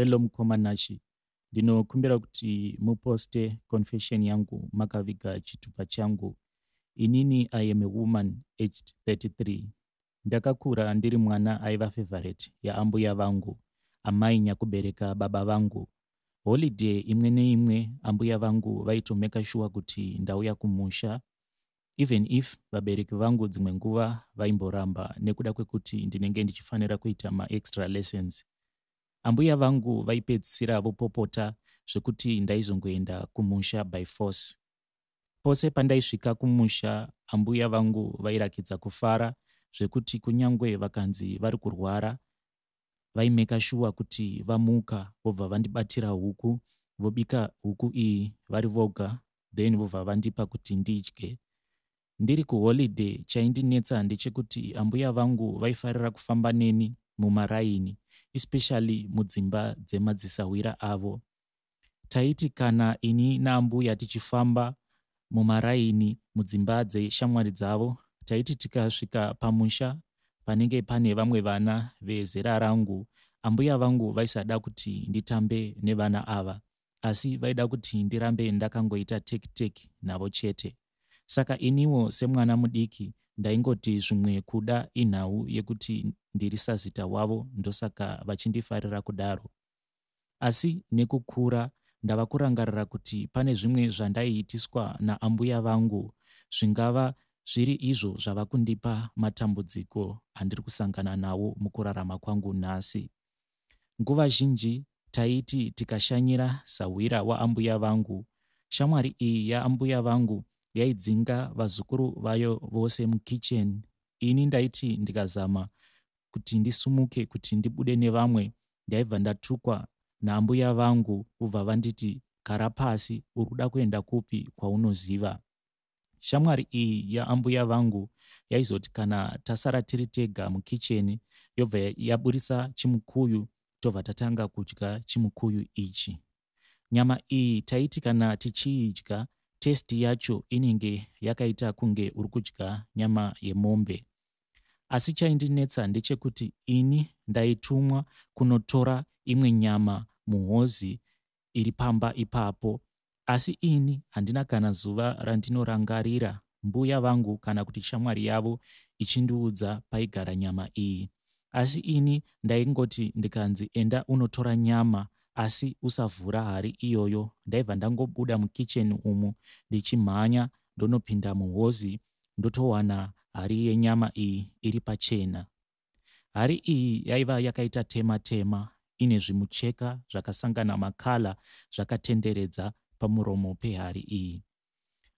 Hello mukoma Nashy, ndinokumbira kuti muposte confession yangu makaviga chitupa changu. Inini I am a woman aged 33. Ndakakura ndiri mwana aiva favourite yaambuya vangu, amai nyakubereka baba vangu. Holiday imwe neimwe ambuya vangu vaitomeka shuwa kuti ndauya kumusha even if vabereki vangu dzimwe nguva vaimboramba nekuda kwekuti ndinenge ndichifanira kuita maextra lessons. Ambuya vangu vaipedzisira vopopota zvekuti ndaizongoenda kumusha by force. Pose pandaisvika kumusha ambuya vangu vairakidza kufara zvekuti kunyangwe vakanzi vari kurwara vaimeka shuwa kuti vamuka vobva vandibatira huku vobika huku iyi vari voga then vobva vandipa kuti ndidye. Ndiri kuholiday chaindinetsa ndechekuti ambuya vangu vaifarira kufamba neni mumaraini especially mudzimba dzemadzisahwira avo. Taiti kana ini naambuya tichifamba mumaraini mudzimba dzeshamwari dzavo taiti tikasvika pamusha panenge pane vamwe vana vezera rangu ambuya vangu vaisada kuti nditambe nevana ava asi vaida kuti ndirambe ndakangoita teki teki navo chete. Saka iniwo semwana mudiki ndaingoti zvimwe kuda inhau yekuti ndiri sazita wavo ndosaka vachindifarira kudaro. Asi nekukura ndava kurangarira kuti pane zvimwe zvandaiitiswa naambuya vangu zvingava zviri izvo zvava kundipa matambudziko andiri kusangana nawo mukurarama kwangu nhasi. Nguva zhinji taiti tikashanyira sahwira waambuya vangu, shamwari iyi yaambuya vangu yaidzinga vazukuru vayo vose mukicheni. Ini ndaiti ndikazama kuti ndisumuke kuti ndibude nevamwe ndaibva ndatukwa naambuya vangu vobva vanditi gara pasi uri kuda kuenda kupi kwaunoziva. Shamwari iyi yaambuya vangu yaizoti kana tasara tiri tega mukicheni yobva yaburitsa chimukuyu tobva tatanga kudya chimukuyu ichi. Nyama iyi taiti kana tichiidya testi yacho inenge yakaita kunge uri kudya nyama yemombe. Asi chaindinetsa ndechekuti ini ndaitumwa kunotora imwe nyama muhozi iri pamba ipapo asi ini handina kana zuva randinorangarira mbuya vangu kana kuti shamwari yavo ichindiudza paigara nyama iyi. Asi ini ndaingoti ndikanzi enda unotora nyama asi usavhura hari iyoyo ndaibva ndangobuda mukicheni umu ndichimhanya ndonopinda muhozi ndotowana hari yenyama iyi iri pachena. Hari iyi yaiva yakaita tema tema ine zvimucheka zvakasangana makala zvakatenderedza pamuromo pehari iyi.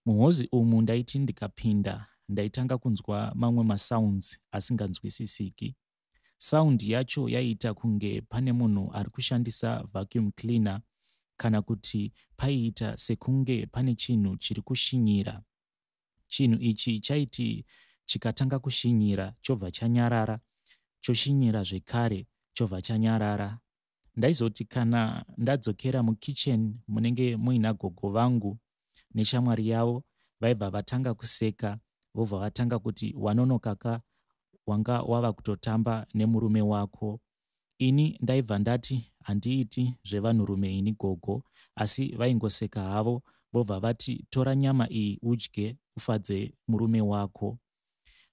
Muhozi umu ndaiti ndikapinda ndaitanga kunzwa mamwe masounds asinganzwisisiki. Sound yacho yaiita kunge pane munhu ari kushandisa vacuum cleaner kana kuti paiita sekunge pane chinhu chiri kushinyira. Chinhu ichi chaiti chikatanga kushinyira chobva chanyarara, choshinyira zvekare chobva chanyarara. Ndaizoti kana ndadzokera mukitchen munenge muina gogo vangu neshamwari yavo vaibva vatanga kuseka vobva vatanga kuti wanonoka ka wanga wava kutotamba nemurume wako. Ini ndaibva ndati handiiti zvevanhurume ini gogo asi vaingoseka havo vobva vati tora nyama iyi udye ufadze murume wako.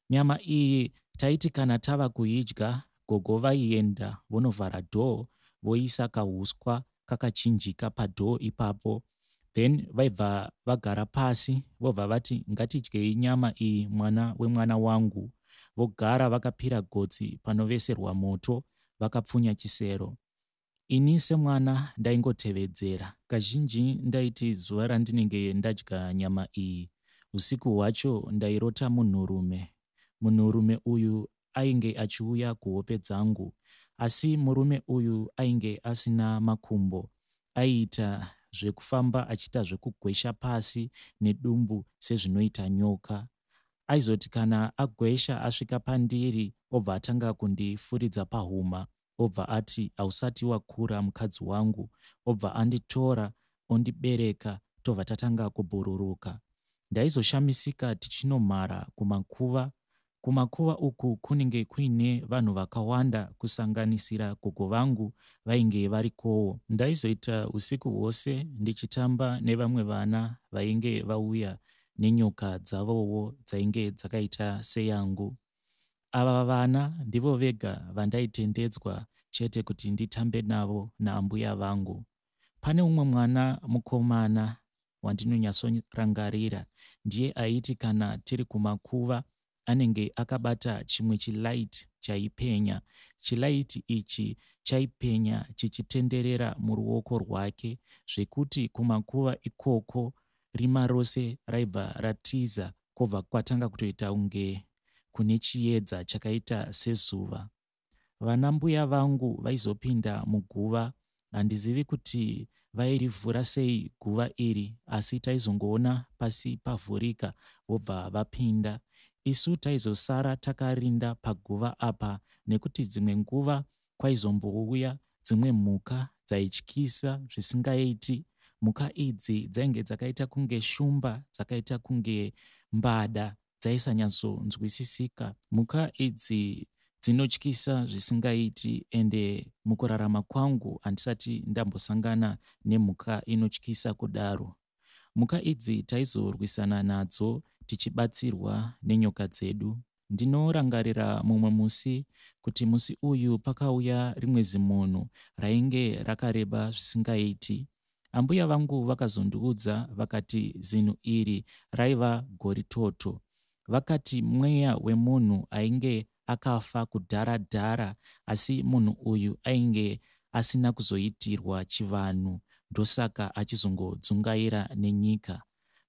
Nyama iyi taiti kana tava kuidya gogo vaienda vonovhara door voisa kahuswa kakachinjika padoor ipapo then vaibva vagara pasi vobva vati ngatidyei nyama iyi mwana wemwana wangu vogara vakapira gotsi panoveserwa moto vakapfunya chisero. Ini semwana ndaingotevedzera. Kazhinji ndaiti zuva randinenge ndadya nyama iyi, usiku hwacho ndairota munhurume. Munhurume uyu ainge achiuya kuhope dzangu. Asi murume uyu ainge asina makumbo. Aiita zvekufamba achiita zvekugwesha pasi nedumbu sezvinoita nyoka. Aizoti kana agwesha asvika pandiri obva atanga kundifuridza pahuma obva ati hausati wakura mukadzi wangu obva anditora ondibereka tobva tatanga kubhururuka. Ndaizoshamisika tichinomhara kumakuva. Kumakuva uku kunenge kuine vanhu vakawanda kusanganisira gogo vangu vainge varikowo. Ndaizoita usiku hwose ndichitamba nevamwe vana vainge vauya nenyoka dzavowo dzainge dzakaita seyangu. Ava vana ndivo vega vandaitendedzwa chete kuti nditambe navo naambuya vangu. Pane umwe mwana mukomana wandinonyatsorangarira ndiye aiti kana tiri kumakuva anenge akabata chimwe chilight chaipenya. Chilight ichi chaipenya chichitenderera muruoko rwake zvekuti kumakuva ikoko rima rose raibva ratiza kwobva kwatanga kutoita kunge kune chiedza chakaita sezuva. Vana mbuya vangu vaizopinda muguva handizivi kuti vairivhura sei guva iri asi taizongoona pasi pavhurika vobva vapinda. Isu taizosara takarinda paguva apa nekuti dzimwe nguva kwaizombouya dzimwe mhuka dzaityisa zvisingaiti. Mhuka idzi dzainge dzakaita kunge shumba, dzakaita kunge mbada dzaisanyatsonzwisisika. Mhuka idzi dzinotyisa zvisingaiti ende mukurarama kwangu handisati ndambosangana nemhuka inotyisa kudaro. Mhuka idzi taizorwisana nadzo tichibatsirwa nenyoka dzedu. Ndinorangarira mumwe musi kuti musi uyu pakauya rimwe zimunhu rainge rakareba zvisingaiti. Ambuya vangu vakazondiudza vakati zinhu iri raiva goritoto. Vakati mweya wemunhu ainge akafa kudhara dhara asi munhu uyu ainge asina kuzoitirwa chivanhu ndosaka achizongodzungaira nenyika.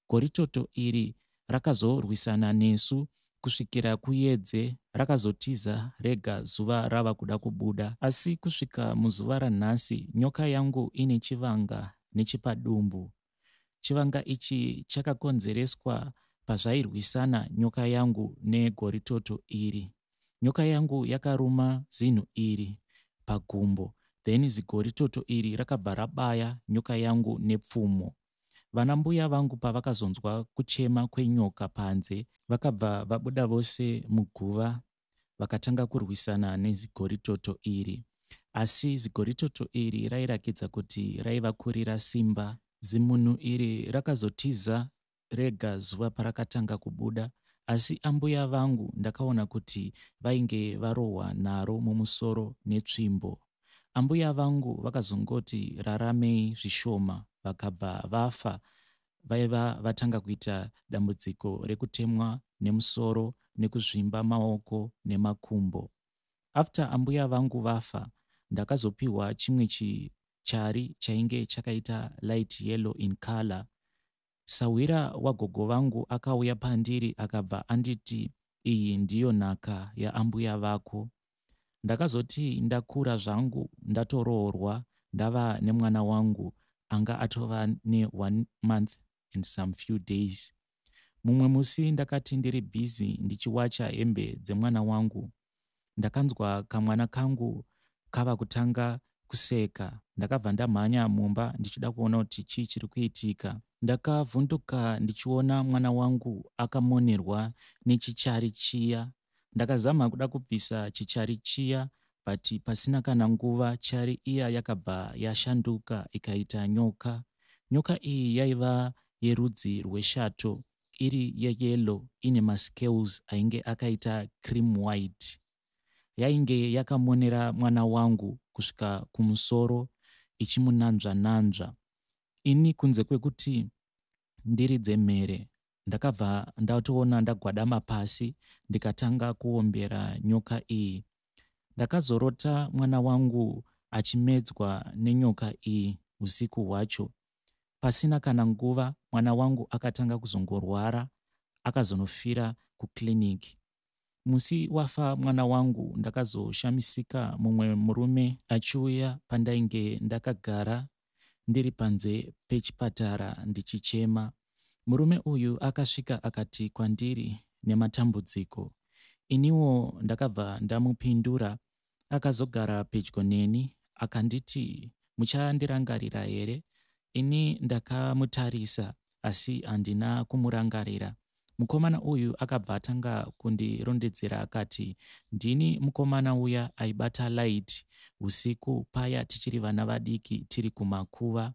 Goritoto iri rakazorwisana nesu kusvikira kuyedze rakazotiza rega zuva rava kuda kubuda. Asi kusvika muzuva ranhasi nyoka yangu ine chivanga nechepadumbu. Chivanga ichi chakakonzereswa pazvairwisana nyoka yangu negoritoto iri. Nyoka yangu yakaruma zinhu iri pagumbo then zigoritoto iri rakabva rabaya nyoka yangu nepfumo. Vana mbuya vangu pavakazonzwa kuchema kwenyoka panze vakabva vabuda vose muguva vakatanga kurwisana nezigoritoto iri. Asi zigoritoto iri rairakidza kuti raivakurira simba. Zimunhu iri rakazotiza rega zuva parakatanga kubuda asi ambuya vangu ndakaona kuti vainge varohwa naro mumusoro netsvimbo. Ambuya vangu vakazongoti raramei zvishoma vakabva vafa vaiva vatanga kuita dambudziko rekutemwa nemusoro nekuzvimba maoko nemakumbo. After ambuya vangu vafa ndakazopihwa chimwe chichari chainge chakaita light yellow in colour. Sahwira wagogo vangu akauya pandiri akabva anditi iyi ndiyo nhaka yaambuya vako. Ndakazoti ndakura zvangu ndatoroorwa ndava nemwana wangu anga atova ne1 month and some few days. Mumwe musi ndakati ndiri busy ndichiwacha hembe dzemwana wangu. Ndakanzwa kamwana kangu kava kutanga kuseka. Ndakabva ndamhanya mumba ndichida kuona kuti chii chiri kuitika. Ndakavhunduka ndichiona mwana wangu akamonerwa nechichari chiya. Ndakazama kuda kubvisa chichari chiya but pasina kana nguva chari iya yakabva yashanduka ikaita nyoka. Nyoka iyi yaiva yerudzi rweshato iri yeyellow ine mascales ainge akaita cream white. Yainge yakamonera mwana wangu kusvika kumusoro ichimunanzva nanzva. Ini kunze kwekuti ndiridze mhere ndakabva ndatoona ndagwadama pasi ndikatanga kuombera nyoka iyi. Ndakazorota mwana wangu achimedzwa nenyoka iyi usiku hwacho. Pasina kana nguva mwana wangu akatanga kuzongorwara akazonofira kuclinic. Musi wafa mwana wangu ndakazoshamisika mumwe murume achiuya pandainge ndakagara ndiri panze pechipatara ndichichema. Murume uyu akasvika akati kwandiri nematambudziko. Iniwo ndakabva ndamupindura. Akazogara pedyo neni akanditi muchandirangarira here? Ini ndakamutarisa asi handina kumurangarira. Mukomana uyu akabva atanga kundirondedzera akati, Ndini mukomana uya aibata light husiku paya tichiri vana vadiki tiri kumakuva.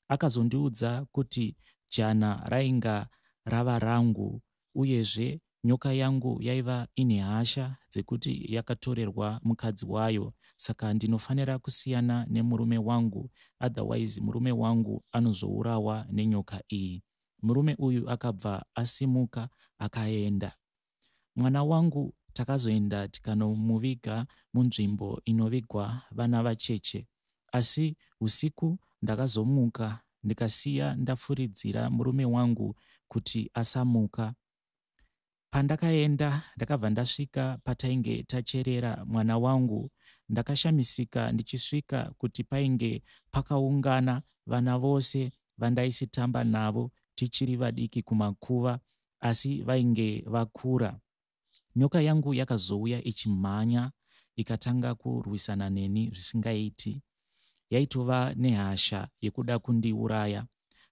Akazondiudza kuti jana rainga rava rangu uyezve nyoka yangu yaiva ine hasha dzekuti yakatorerwa mukadzi wayo saka ndinofanira kusiyana nemurume wangu otherwise murume wangu anozourawa nenyoka iyi. Murume uyu akabva asimuka akaenda. Mwana wangu takazoenda tikanomuviga munzvimbo inovigwa vana vacheche. Asi usiku ndakazomuka ndikasiya ndafuridzira murume wangu kuti asamuka. Pandakaenda ndakabva ndasvika patainge tacherera mwana wangu. Ndakashamisika ndichisvika kuti painge pakaungana vana vose vandaisitamba navo tichiri vadiki kumakuva asi vainge vakura. Nyoka yangu yakazouya ichimhanya ikatanga kurwisana neni zvisingaiti. Yaitova nehasha yekuda kundiuraya.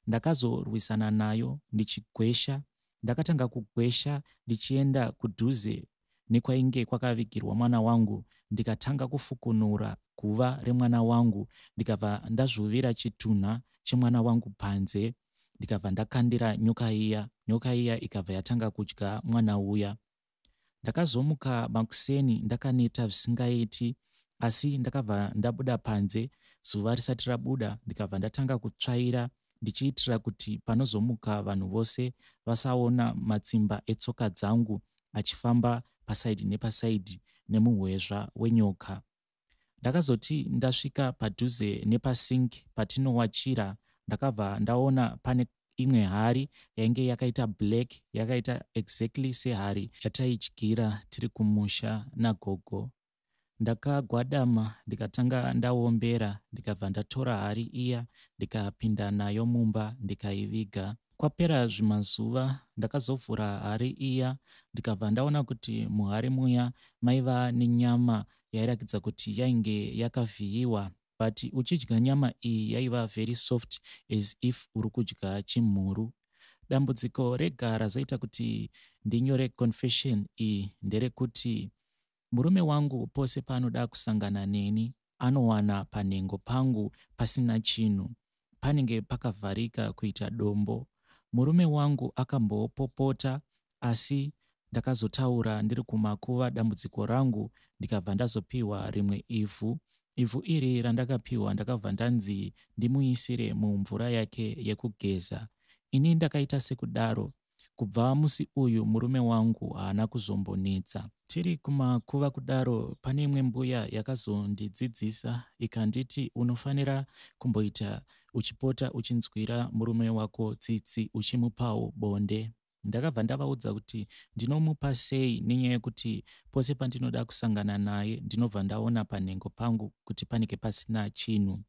Ndakazorwisana nayo ndichigwesha. Ndakatanga kugwesha ndichienda kudhuze nekwainge kwakavigirwa mwana wangu ndikatanga kufukunura guva remwana wangu ndikabva ndazvuvira chitunha chemwana wangu panze ndikabva ndakandira nyoka iya. Nyoka iya ikabva yatanga kudya mwana uya. Ndakazomuka makuseni ndakaneta zvisingaiti asi ndakabva ndabuda panze zuva risati rabuda ndikabva ndatanga kutsvaira ndichiitira kuti panozomuka vanhu vose vasaona matsimba etsoka dzangu achifamba pasaidhi nepasaidhi nemuhwezva wenyoka. Ndakazoti ndasvika padhuze nepasink patinowachira ndakabva ndaona pane imwe hari yainge yakaita black yakaita exactly sehari yataidyira tiri kumusha nagogo. Ndakagwadama ndikatanga ndaombera ndikabva ndatora hari iya ndikapinda nayo mumba ndikaiviga. Kwapera zvimazuva ndakazovhura hari iya ndikabva ndaona kuti muhari muya maiva nenyama yairakidza kuti yainge yakavhiyiwa but uchidya nyama iyi yaiva very soft as if uri kudya chimhuru. Dambudziko rega razoita kuti ndinyore confession iyi nderekuti murume wangu pose paanoda kusangana neni anowana panhengo pangu pasina chinhu. Panenge pakavharika kuita dombo. Murume wangu akambopopota asi ndakazotaura ndiri kumakuva dambudziko rangu ndikabva ndazopiwa rimwe ivhu. Ivhu iri randakapiwa ndakabva ndanzi ndimuisire mumvura yake yekugeza. Ini ndakaita sekudaro. Kubva musi uyu murume wangu haana kuzombonetsa. Tiri kumakuva kudaro pane imwe mbuya yakazondidzidzisa ikanditi unofanira kumboita uchipota uchinzwira murume wako tsitsi uchimupawo bonde. Ndakabva ndavaudza kuti ndinomupa sei nenyaya yekuti pose pandinoda kusangana naye ndinobva ndaona panhengo pangu kuti panenge pasina chinhu.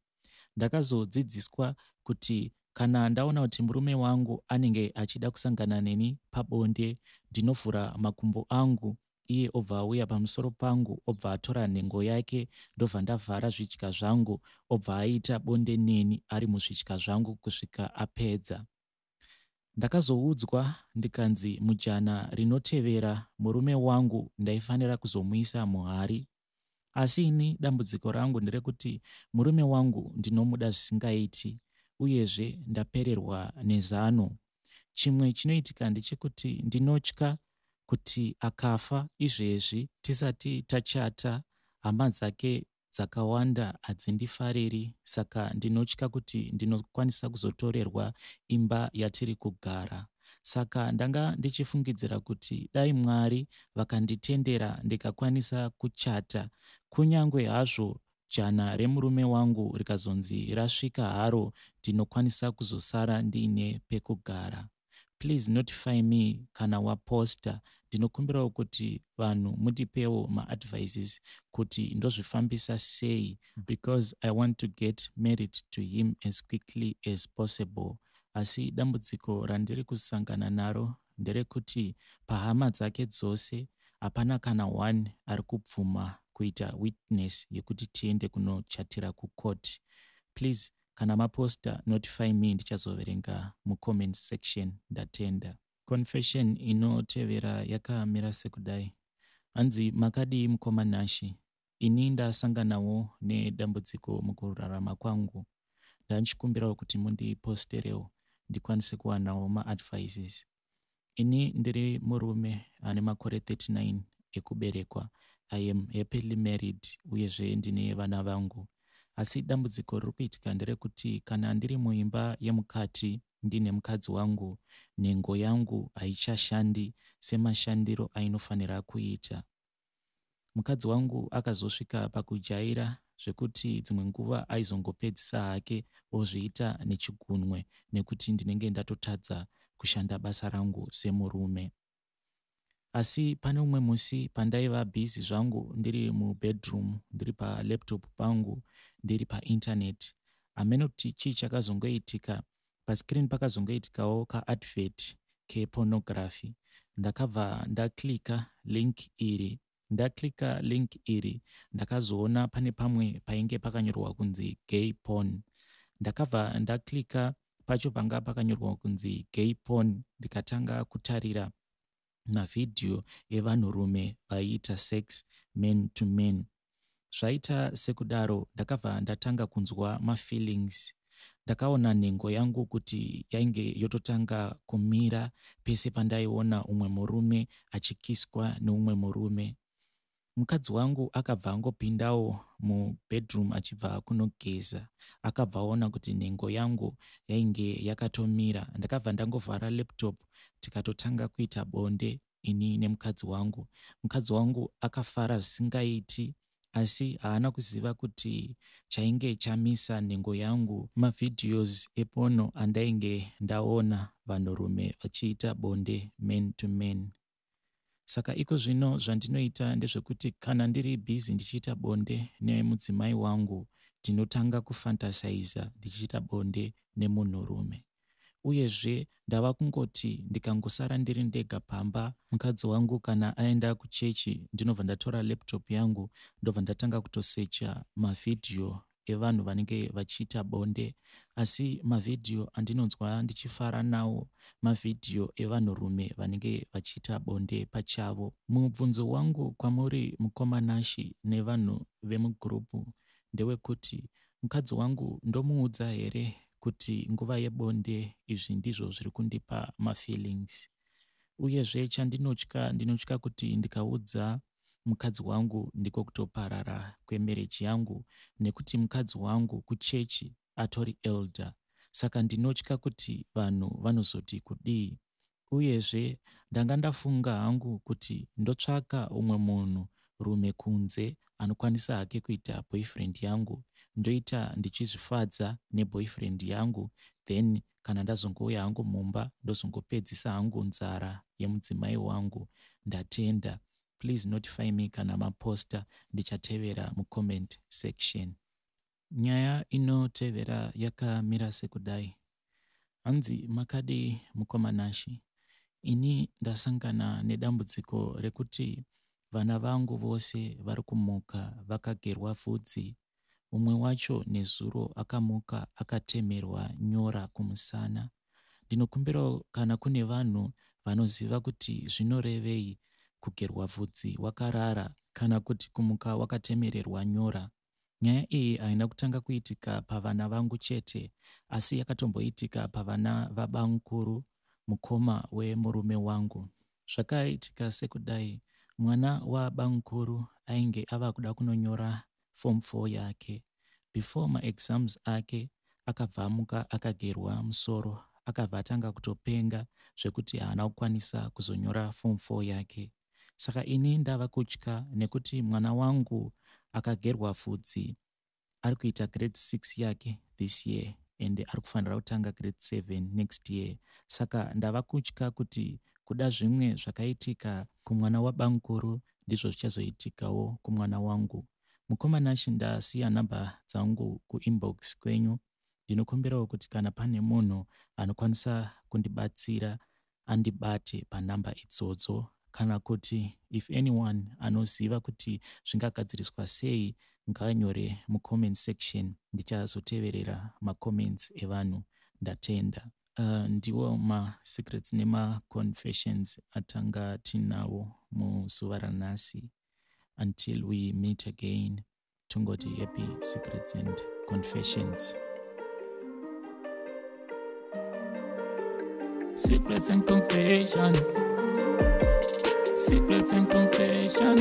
Ndakazodzidziswa kuti kana ndaona kuti murume wangu anenge achida kusangana neni pabonde ndinovhura makumbo angu iye obva auya pamusoro pangu obva atora nhengo yake ndobva ndavhara zvidya zvangu obva aita bonde neni ari muzvidya zvangu kusvika apedza. Ndakazoudzwa ndikanzi mujana rinotevera murume wangu ndaifanira kuzomuisa muhari. Asi ini dambudziko rangu nderekuti murume wangu ndinomuda zvisingaiti uyezve ndapererwa nezano. Chimwe chinoitika ndechekuti ndinotya kuti akafa izvezvi tisati tachata hama dzake dzakawanda hadzindifariri saka ndinotya kuti ndinokwanisa kuzotorerwa imba yatiri kugara. Saka ndanga ndichifungidzira kuti dai Mwari vakanditendera ndikakwanisa kuchata kunyange hazvo jana remurume wangu rikazonzi rasvika haro ndinokwanisa kuzosara ndiine pekugara. Please notify me kana waposta. Ndinokumbirawo kuti vanhu mundipewo maadvices kuti ndozvifambisa sei because I want to get married to him as quickly as possible. Asi dambudziko randiri kusangana naro nderekuti pahama dzake dzose hapana kana one ari kubvuma kuita witness yekuti tiende kunochatira kucourt. Please kana maposta notify me ndichazoverenga mucomment section. Ndatenda. Confession inotevera yakamira sekudai. Hanzi makadii mukoma Nashy? Ini ndasanganawo nedambudziko mukurarama kwangu. Ndanchikumbirawo kuti mundiposterewo ndikwanise kuwanawo maadvices. Ini ndiri murume ane makore 39 ekuberekwa. I am happily married uyezve ndine vana vangu. Asi dambudziko riri kuitika nderekuti kana ndiri muimba yemukati ndine mukadzi wangu, nhengo yangu haichashandi semashandiro ainofanira kuita. Mukadzi wangu akazosvika pakujaira zvekuti dzimwe nguva aizongopedzisa hake ozviita nechigunwe nekuti ndinenge ndatotadza kushanda basa rangu semurume. Asi pane umwe musi pandaiva busy zvangu ndiri mubedroom ndiri palaptop pangu ndiri painternet hameno kuti chii chakazongoitika pascreen pakazongoitikawo kaadvert kepornography ndakabva ndaclicka link iri ndaclicka link iri ndakazoona pane pamwe painge pakanyorwa kunzi gay porn ndakabva ndaclicka pacho panga pakanyorwa kunzi gay porn ndikatanga kutarira mavhidhiyo evanhurume vaiita sex man to man. Zvaita sekudaro ndakabva ndatanga kunzwa mafeelings. Ndakaona nhengo yangu kuti yainge yototanga kumira pese pandaiona umwe murume achikiswa neumwe murume. Mukadzi wangu akabva angopindawo mubedroom achibva kunogeza. Akabva aona kuti nhengo yangu yainge yakatomira. Ndakabva ndangovhara laptop tikatotanga kuita bonde ini nemukadzi wangu. Mukadzi wangu akafara zvisingaiti asi haana kuziva kuti chainge chamisa nhengo yangu mavideos epono andainge ndaona vanhurume vachiita bonde man to man. Saka iko zvino zvandinoita ndezvekuti kana ndiri busy ndichiita bonde nemudzimai wangu ndinotanga kufantasaiza ndichiita bonde nemunhurume. Uyezve ndava kungoti ndikangosara ndiri ndega pamba mukadzi wangu kana aenda kuchechi ndinobva ndatora laptop yangu ndobva ndatanga kutosecha mavhidhiyo evanhu vanenge vachiita bonde asi mavhidhiyo andinonzwa ndichifara nawo mavhidhiyo evanhurume vanenge vachiita bonde pachavo. Mubvunzo wangu kwamuri mukoma Nashy nevanhu vemugurupu ndewekuti mukadzi wangu ndomuudza here kuti nguva yebonde izvi ndizvo zviri kundipa mafeelings. Uyezve chandinotya ndinotya kuti ndikaudza mukadzi wangu ndiko kutoparara kwemarriage yangu nekuti mukadzi wangu kuchechi atori elder saka ndinotya kuti vanhu vanozoti kudii. Uyezve ndanga ndafunga hangu kuti ndotsvaka umwe munhu rume kunze anokwanisa hake kuita boyfriend yangu ndoita ndichizvifadza neboyfriend yangu then kana ndazongouya hangu mumba ndozongopedzisa hangu nzara yemudzimai wangu ndatenda please notify me kana maposta ndichatevera mucomment section. Nyaya inotevera yakamira sekudai. Hanzi makadii mukoma Nashy? Ini ndasangana nedambudziko rekuti vana vangu vose vari kumuka vakagerwa vhudzi. Umwe wacho nezuro akamuka akatemerwa nyora kumusana. Ndinokumbirawo kana kune vanhu vanoziva kuti zvinorevei kugerwa vhudzi wakarara kana kuti kumuka wakatemererwa nyora. Nyaya iyi haina kutanga kuitika pavana vangu chete asi yakatomboitika pavana vabamukuru mukoma wemurume wangu. Zvakaitika sekudai, mwana wabamukuru ainge ava kuda kunonyora form 4 yake. Before maexams ake akabva amuka akagerwa musoro akabva atanga kutopenga zvekuti haana kukwanisa kuzonyora form 4 yake. Saka ini ndava kutya nekuti mwana wangu akagerwa vhudzi ari kuita grade 6 yake this year and ari kufanira kutanga grade 7 next year. Saka ndava kutya kuti kuda zvimwe zvakaitika kumwana wabamukuru ndizvo zvichazoitikawo kumwana wangu. Mukoma Nashy ndasiya nhamba dzangu kuinbox kwenyu. Ndinokumbirawo kuti kana pane munhu anokwanisa kundibatsira andibate panhamba idzodzo kana kuti if anyone anoziva kuti zvingagadziriswa sei ngaanyore mucomment section ndichazoteverera macomments evanhu. Ndatenda. Ndiwo masecrets nemaconfessions atanga tinawo muzuva ranhasi. Until we meet again, tongoti happy secrets and confessions. Secrets and confession. Secrets and confession.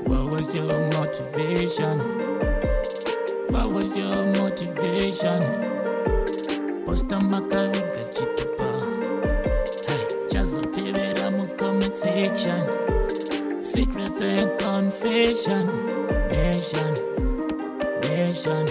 What was your motivation? What was your motivation? Posta makaviga chitupa. Hey, chazotevera mu comment section. Secrets and confession. Nation, nation.